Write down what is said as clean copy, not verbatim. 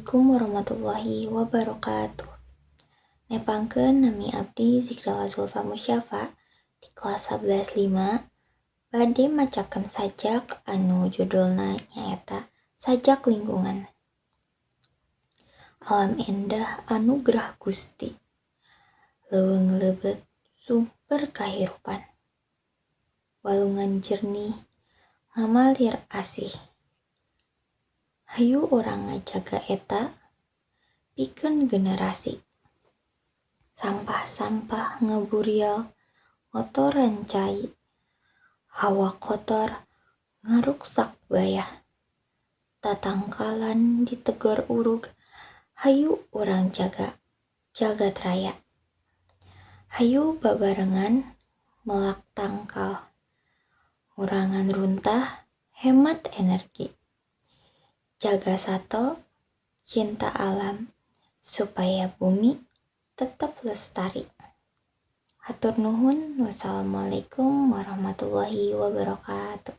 Assalamualaikum warahmatullahi wabarakatuh. Nepangkeun, nami abdi Zikrila Zulfa Musyafa di kelas 11 5 bade macakeun sajak anu judulna nyaeta Sajak Lingkungan. Alam endah anugrah Gusti, leuweung leubeut sumber kahirupan. Walungan jernih ngamalir asih, hayu urang ngajaga eta pikeun generasi. Sampah-sampah ngaburial ngotoran cai, hawa kotor ngaruksak bayah. Tatangkalan ditegor urug, hayu urang jaga jagat raya. Hayu babarengan melak tangkal, ngurangan runtah, hemat energi. Jaga sato, cinta alam, supaya bumi tetap lestari. Hatur nuhun, wassalamualaikum warahmatullahi wabarakatuh.